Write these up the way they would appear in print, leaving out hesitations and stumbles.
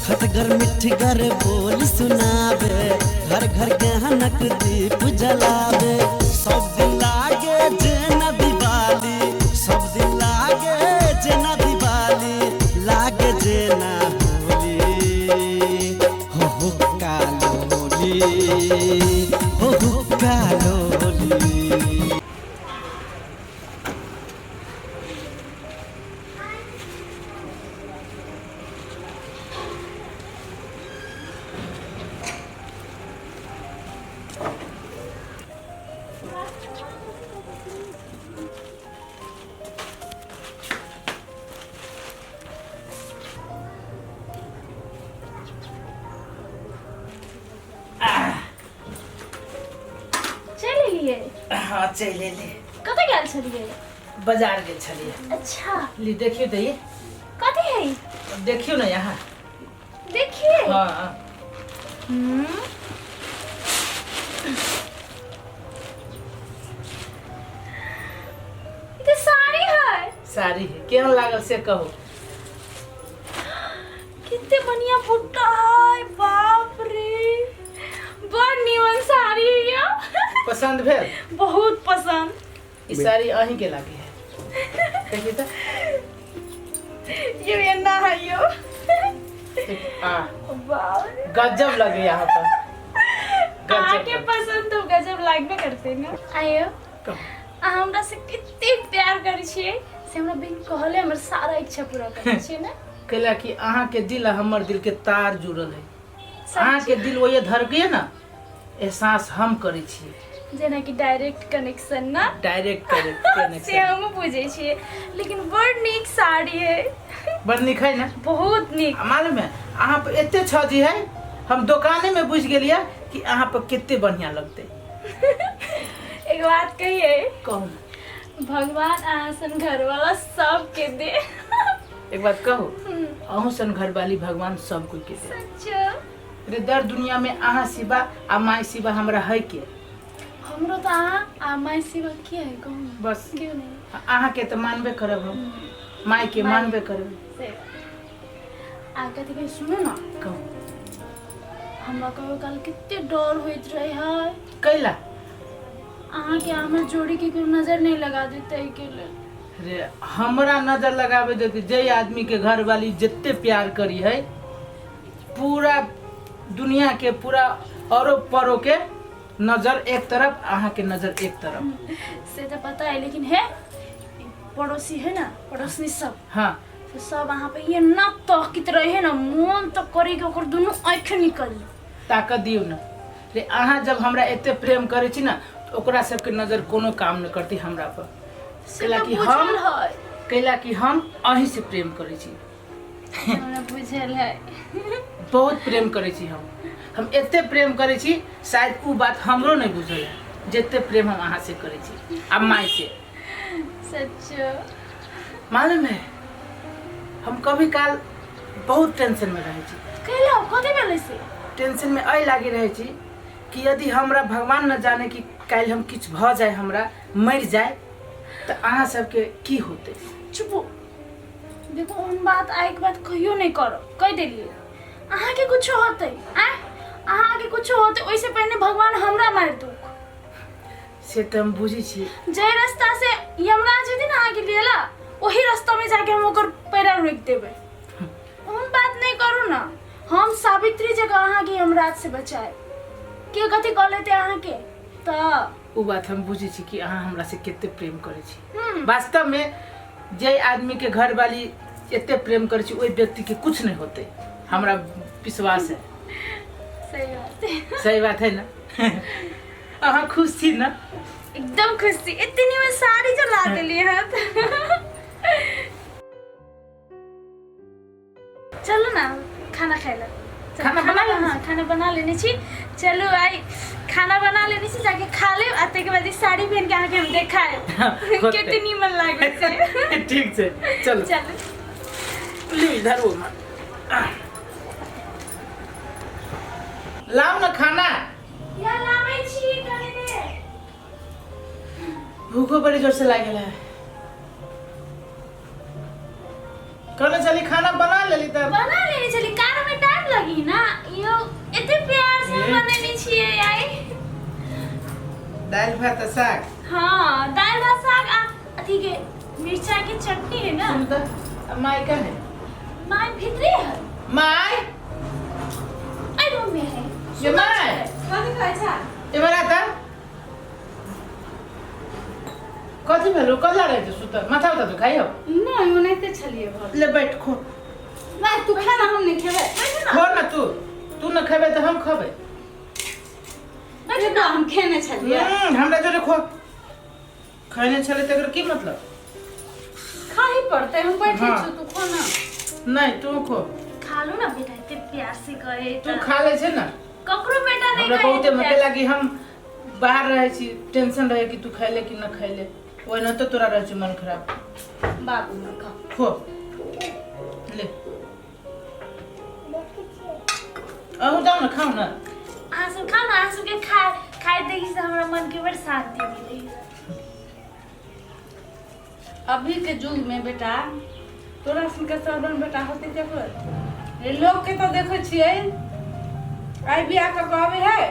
खटगर मिठगर बोल सुनाबे, घर घर गहनक दीप जलाबे। सब दिन लागे जेना दिवाली, सब दिन लागे जेना दिवाली, लागे जेना होली, हो हो कालोली, हो हो कालोली। चलि एलियै? हाँ, चलि एलियै। कतऽ गेल छलियै? बाजार गेल छलियै। अच्छा। ली, देखियौ तऽ ई। कथी है ई? देखियौ ने यहाँ। देखिए। हाँ। ई तऽ साड़ी है। साड़ी है। केहन लागल से कहू। कितने बढ़िया बुट्टा है, बाप रे, बड़ नीमन साड़ी है यो। पसंद भेल? बहुत पसंद। ई साड़ी अहीं के लागी है, देखी तऽ। यो एना है यो। आ बाप रे। गजब लगे यहाँ पर, गजब। अहाँके लगे। पसंद तो गजब लागबे करते ना। आयो। कहू। अहाँ हमरा से कते प्यार करै छियै से हमरा बिन कहले हमर सारा इच्छा पूरा करै छियै ने। कैला कि अहाँके दिल आ हमर दिल के तार जुड़ल है। अहाँके दिल वही धड़के ना, एहसास हम करै छियै। जेनाकि डायरेक्ट कनेक्शन ना। डायरेक्ट से कनेक्शन। हमहूँ बुझै छियै, लेकिन बड़ नीक साड़ी है। बड़ नीक है ना? बहुत नीक। आ मालूम है, अहाँ पर एते छजी है, हम दोकाने में बुझि गेलियै कि अहाँ पर कते बढ़िया लगतै। एक बात कहिए? कहू। भगवान अहाँ सन घरवाला सबके दे। एक बात कहू? अहूँ सन घरवाली भगवान सब कोई के दे। सच? रे दर दुनिया में अहाँ सिवा आ माय सिवा हमरा है के? हमरो तऽ अहाँ आ माय सिवा के है, कहू ने? बस। क्यों नहीं? अहाँ के तऽ मानबे करब हम, माय के माय। मानबे करब। से आ कथी कहै, सुनू ने। कहू। हमरा कहियो काल कते डर होइत रहे है। कैला? अहाँके हमर जोड़ी के केओ नजर नहीं लगा देते एहिके लेल। रे हमरा नजर लगाबे देते? जे आदमी के घर वाली जते प्यार करी है, पूरा दुनिया के, पूरा औरो परो के नजर एक तरफ, अहाँ के नजर एक तरफ। से तो पता है, लेकिन है पड़ोसी है ना, पड़ोसनी सब। तो सब अहाँ पे ये ना ताकित रहे ना, मोन तो करे कि ओकर दुनू आँख निकल। ताकत दियौ ना। रे अहाँ जब हमरा एते प्रेम करै छी ना, तऽ ओकरा सबके नजर कोनो काम नहि करती हमरा पर। से कैला तऽ कि बुझल हम है। कैला कि हम अहीं से प्रेम करै छी। हमरा बुझल है। बहुत प्रेम करै छी हम। हम एते प्रेम करै छी, शायद उ बात हमरो नहि बुझल है, जते प्रेम हम अहाँ से करै छी आ माय से। सच? मालूम है, हम कभी काल बहुत टेंशन में रहै छी। कैला, कथी भेलै से? टेंशन में एहि लागी रहै छी कि यदि हमरा भगवान न जाने कि काल्हि हम किछु भऽ जाय, हमरा मरि जाय, तऽ अहाँ सबके की होतै? चुपू, देखो, ओहन बात आइके बाद कहियो नहि करब, कहि देलियै। अहाँके कुछो होतै, आँय, अहाँके कुछो होतै ओहिसँ पहिने भगवान हमरा मारि दुख। से तऽ हम बुझै छी। जे रास्ता से यमराज जेतै ने अहाँके लिए ला, ओही रास्ता में जाके हम ओकर पैरा रोकि देबै। ओहन बात नहि करू ने। हम सावित्री जगह अहाँके यमराज से बचाएब। के कथी कऽ लेतै अहाँके तऽ? ओ बात हम बुझै छी कि अहाँ हमरा से कते प्रेम करै छी। वास्तव में जे आदमी के घरवाली एते प्रेम करै छी, ओहि व्यक्ति के कुछ नहीं होते, हमरा विश्वास है। सही बात है। सही बात है ना? अहाँ खुश छी ना? एकदम खुश छी। एते निमन साड़ी जो ला देलियै हँ। चलू ना खाना खाइ लए। खाना बना लेने? हाँ, खाना बना लेने छी। चलू, आइ खाना बना लेने छी, जाके खा लेब आ ताहिके बाद ई साड़ी पहिन के अहाँके हम देखायब होतै। कते निमन लागै छै। ठीक छै, चलू। चलू। ली, इधर वो लाओ ना खाना। या, लाबै छी कनि देर। भूखो बड़ी जोर से लागल है। कहने चली खाना बना लेली तब? बना लेने छली, कार में टाइम दालि भात आ साग। हाँ, दालि भात साग आ अथी के मिर्चा के चटनी है ना। सुन तऽ, आ माय कहाँ है? माय भीतरे है। माय। आई रूम में है। ये माय। कथी कहै छै? इमहर आ तऽ। कथी भेलो? कला रहै छै सुतल, माथा उथा दुखाइयो? नहि, ओनाहिते छलियै घर। ले बैठ, खो। नहि, तू खा ना, हम नहि खेबै। खो ना तू, तू न खेबै तऽ हम खेबै। बैठ ना, हम खेने छलियै। हमरा जोरे खो। खैने छलै तकर की मतलब? खाही पड़तै, हम बैठे हाँ। छी, तू खो ना। नहि, तू खो। खा लो ना बेटा, इतने प्यार से कहे तू खा ले छै ना। ककरो बेटा नहीं हमरा कहे बहुते इतने मते प्यार। लागी हम बाहर रहै छी, टेंशन रहे कि तू खैले कि न खैले, ओहिना तो तोरा रहै छै मन खराब। बाबू ना खा। खो ले, अहूँ जाउ ने, खाउ ने। अहाँ सब खाउ ना, अहाँ सबके खाए खाए देखी से हमरा मन के बड़ शांति मिलै है। अभी के युग में बेटा तोरा सुनके सरवन बेटा होते देखो ये लोग के तो देखै छियै आइ बियाह कऽ के अबै है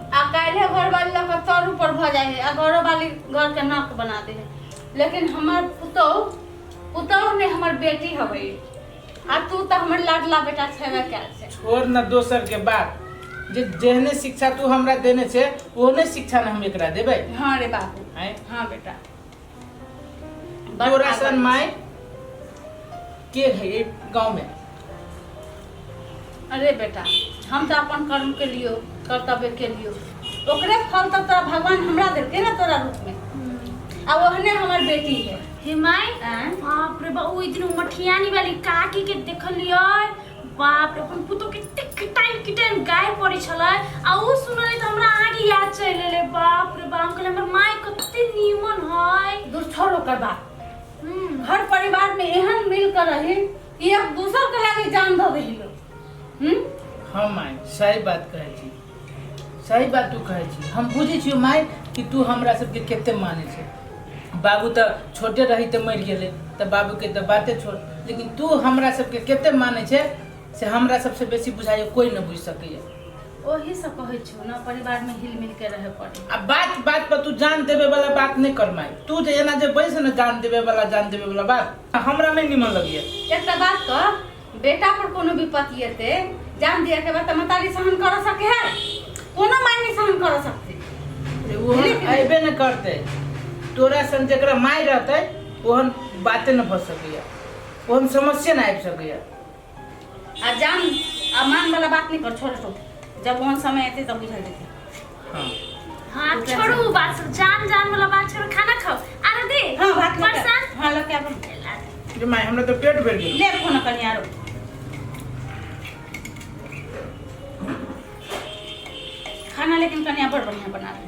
आ काल्हे घरवाली लऽ कऽ तर ऊपर भऽ जाइ है आ घरोवाली घर के नाक बना दे है, लेकिन हमर पुतोहु, पुतोहु नहि हमर बेटी हबै, आ तू तऽ हमर लाडला बेटा छेबे कयल छै। छोड़ न दोसर के बात, जे जेहने शिक्षा तू हमरा देने छे ओहने शिक्षा ने हम एकरा देबै। हाँ रे बाबू। आँय? हाँ बेटा। तोरा सन माय के है ये गांव में? अरे बेटा, हम तो अपन कर्म के लियो, कर्तव्य के लियो, ओकरे फल तो तोरा भगवान हमरा देलकै ना तोरा रूप में, आ ओहने हमर बेटी है। हे my, आँय? बाप रे बा, ओहि दिन मठियानी वाली काकी के देखलियै, बाप रे, अपन पुतोह के कते किटाइन किटाइन गाय पड़ै छलै, आ ओ सुनलियै तऽ हमरा अहाँके याद चलि एलै। बाप रे बाप, हम कहलियै हमर माय कते नीमन है। दूर छोड़ ओकर बात। घर परिवार में एहन मिल कर रही कि एक दूसर के लागी जान दऽ दही लोग। हाँ माय, सही बात कहै छी, सही बात तू कहै छी। हम बुझै छियौ माय कि तू हमरा सबके कते मानै छै। बाबू तऽ छोटे रही तऽ मरि गेलै, तऽ बाबूके तऽ बाते छोड़, लेकिन तू हमरा सबके कते मानै छै से हमरा सबसँ बेसी बुझाइए कोइ नहि बुझि सकैए। ओही से कहै छियौ ना, परिवार में हिल मिल के रहे पड़े। आ बात बात पर तू जान देवे वाला बात नहीं कर माय, तू जे एना जे बैस ने जान देवे वाला, जान देवे वाला बात हमरा नहीं निमन लगैए। एकटा बात कह, बेटा पर कोनो विपत्ति एते जान दिया के बाद तऽ महतारी सहन कर सके है? कोनो माय नहीं सहन कर सकते। रे, ओहन अयबे न करतै, तोरा सन जकरा माय रहतै ओहन बाते न भऽ सकैए, ओहन समस्या न आबि सकैए। आ जान आ मान वाला बात नहीं कर, छोड़ छोड़, जब ओहन समय एते तब बुझल जेतै। हाँ। हाँ, छोड़ू उ बात सब, जान जान वाला बात छोड़ू, खाना खाओ। अरे दे। हाँ, भात लऽ के। प्रसाद। हाँ, लऽ के आबू। रे माय, हमरा तऽ पेट भरि गेल। ले फोन कनि आरो। खाना लेकिन कनिया बड़ बढ़िया बना रहे।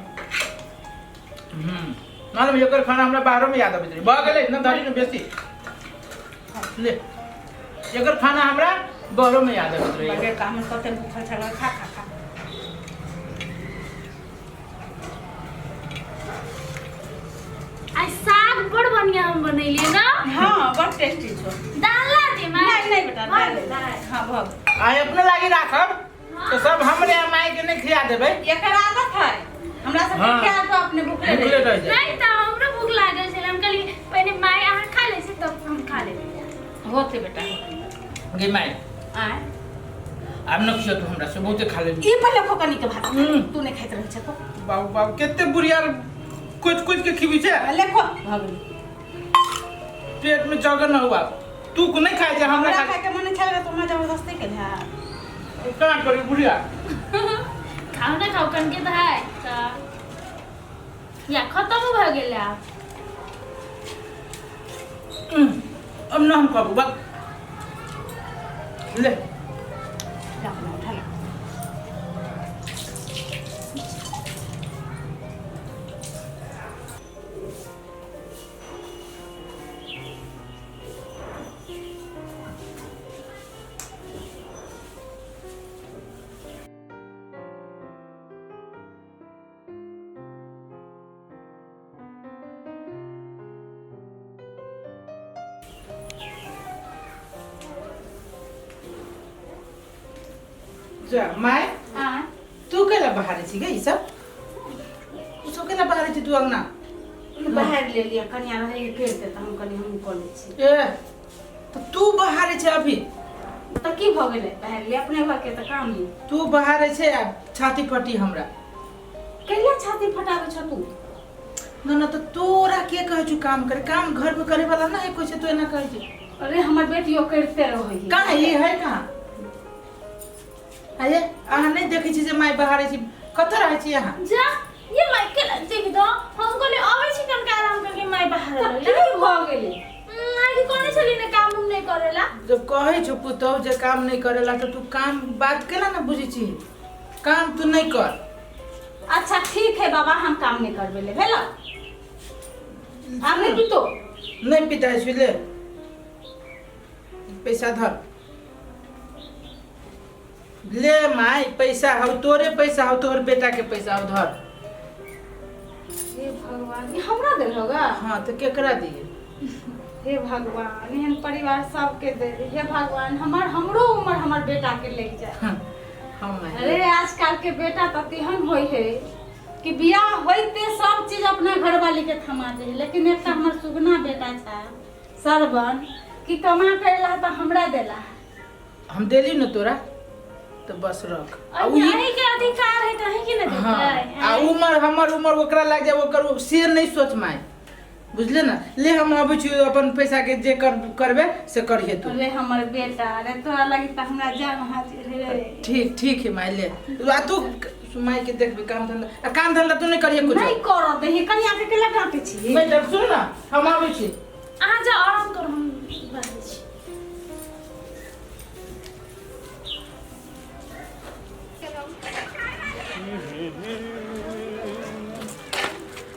मालूम है, एकर खाना हमरा बाहरो में याद अबैत रहे। भऽ गेलै न धरी न बेसी। ले, एकर खाना हमरा बाहरो में याद अबैत रहे। बगे का हमर कते भूखल छल, खा खा खा। आइ साग बड़ बढ़िया हम बनेलियै ना। हाँ, बड़ टेस्टी छौ। दाल ला दे माय। नहीं नहीं बेटा, भऽ दाल गेल, दाल। हाँ, भऽ गेल। आइ अपने लागी राखब तो सब हमरे आ माय के नहीं खिया देबै। एकर आदत है, हमरा सब हाँ। के खिया तो अपने भूखले भूखले रहि रहि जाय। नहीं तऽ हमरो भूख लागल छलै, हम कहलियै पहिने माय अहाँ खा लै छी तब हम खा लेबै। होते बेटा, होते। गे माय। आँय? आब न खियो तू हमरा से, बहुते खा लेली। ई पहिले खो कनी के भात। हम्म। तू नहीं खाइत रहै छै तो। बाबू बाबू, कते बुढ़िया कुछ कुछ के खिबी छै। ले खो, भऽ गेलै। पेट में जगह न हुआ, तू को नहीं खाइ छै, हमरा हमरा खा खाय के मन नहीं छलै तऽ हमरा जबरदस्ती केलहे। केना करी बुढ़िया? खाउ ना खाउ, कनके तऽ है तऽ या खत्म भऽ गेलै आब। अब न हम कहबू बस ले। अपना उठा ले। जा my, हाँ। तू कैला बहारे छी गे ई सब? केना बाहर छी तू अंगना बाहर ले लिअ कनिया रहै करिते तऽ हम कनि हमहूँ कऽ लै छी ए तऽ तू बाहर छै अभी तऽ की भऽ गेलै बाहर ले अपने घरके तऽ काम है तू बाहर छै आ छाती फटी हमरा कैला छाती फटाबै छौ तू न न तऽ तोरा के कहै छौ काम करे काम घर में करे वाला ना है कोई से तू एना कहै छै अरे हमर बेटियो करिते रहै है कहाँ ई है कहाँ अरे अहाँ नहि देखै छी जे माय बाहर छी कतऽ रहै छी अहाँ जा ये माय के देख दो हम कहले आबै छी कनका आराम करके माय बाहर तऽ की भऽ गेलै आगे कोने छली ने काम उम नहीं करेला जब कहै छौ पुतहु जे काम नहि करेला तऽ तू काम बात केना ने बुझै छी काम तू नहि कर अच्छा ठीक है बाबा हम काम नहीं करबे ले भेल आब नहीं पीतो नहि पिताइ छी ले पैसा धर ले माय पैसा हौ तोरे पैसा हौ तोहर बेटा के पैसा हौ धर हे भगवान ई हमरा देल होगा हाँ तऽ केकरा दिए हे भगवान एहन परिवार सबके दे दे। हे भगवान हमर हमरो उम्र हमर बेटा के लग जाए हाँ, हाँ माय अरे आजकल के बेटा तऽ तेहन होइ है कि बियाह होइते सब चीज अपना घरवाली के थमा दे है लेकिन एकटा हमर सुगना बेटा छै सरवन कि कमा के अयला तऽ हमरा देला हम देली न तोरा तऽ बस रख आ उ अहीं के अधिकार है तऽ अहीं के ने हाँ देतै आ उमर हमर उमर ओकरा लाग जाए ओकर से नहीं सोच माय बुझले ना ले हम अबै छी अपन पैसा के जे कर करबे से करिहे तू अरे हमर बेटा अरे तोरा लगी तऽ हमरा जान हाजिर है रे ठीक ठीक है माय ले आ तू माय के देखबे काम धंधा आ काम धंधा तू नहीं करिहे कुछ नहीं करऽ दही कनिया के केला डांटे छी बेटा सुन ना हम अबै छी अहाँ जाओ आराम करू हम